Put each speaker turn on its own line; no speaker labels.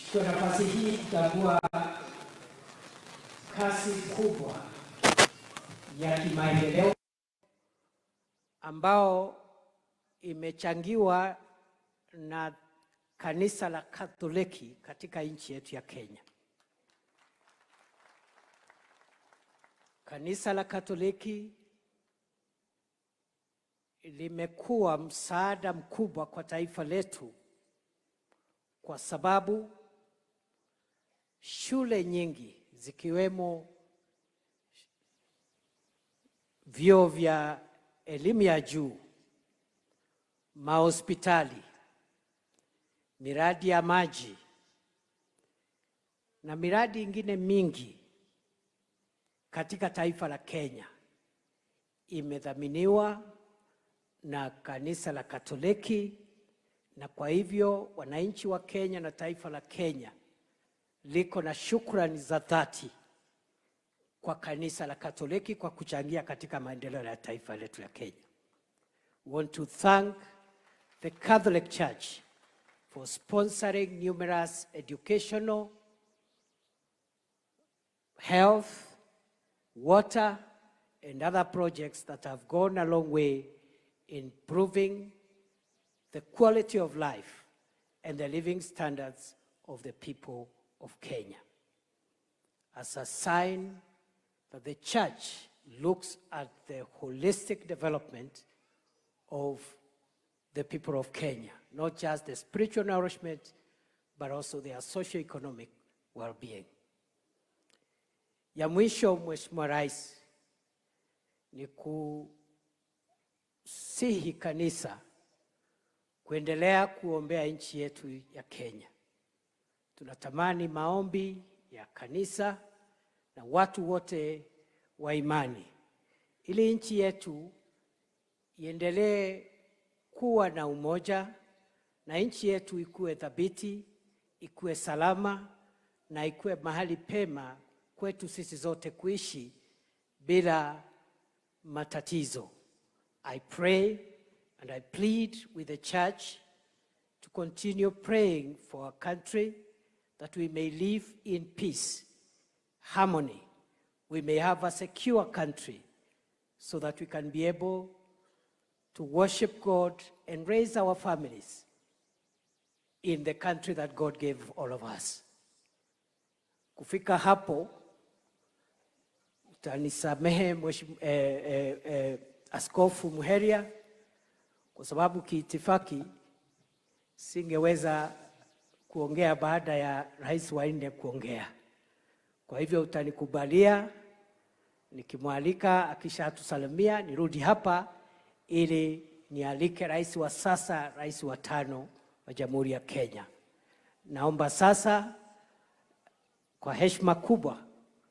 Nichukue nafasi hii kutambua kasi kubwa ya kimaendeleo ambao imechangiwa na Kanisa la Katoliki katika nchi yetu ya Kenya. Kanisa la Katoliki limekuwa msaada mkubwa kwa taifa letu kwa sababu shule nyingi zikiwemo vyuo vya elimu ya juu, mahospitali, miradi ya maji na miradi ingine mingi katika taifa la Kenya imedhaminiwa na Kanisa la Katoliki, na kwa hivyo wananchi wa Kenya na taifa la Kenya liko na shukrani za dhati kwa Kanisa la Katoliki kwa kuchangia katika maendeleo ya taifa letu la Kenya. We want to thank the Catholic Church for sponsoring numerous educational, health, water, and other projects that have gone a long way in improving the quality of life and the living standards of the people of Kenya. As a sign that the church looks at the holistic development of the people of Kenya, not just the spiritual nourishment, but also their socio-economic well-being. Ya mwisho, Mheshimiwa Rais, ni kusihi kanisa kuendelea kuombea nchi yetu ya Kenya. Tunatamani maombi ya kanisa na watu wote wa imani ili nchi yetu iendelee kuwa na umoja na nchi yetu ikuwe thabiti, ikuwe salama na ikuwe mahali pema kwetu sisi zote kuishi bila matatizo. I pray and I plead with the church to continue praying for our country, that we may live in peace, harmony, we may have a secure country so that we can be able to worship God and raise our families in the country that God gave all of us. Kufika hapo, utanisamehe mheshimiwa, Askofu Muheria, kwa sababu kiitifaki singeweza kuongea baada ya rais wa nne kuongea. Kwa hivyo utanikubalia nikimwalika akishatusalimia nirudi hapa ili nialike rais wa sasa, rais wa tano wa Jamhuri ya Kenya. Naomba sasa kwa heshima kubwa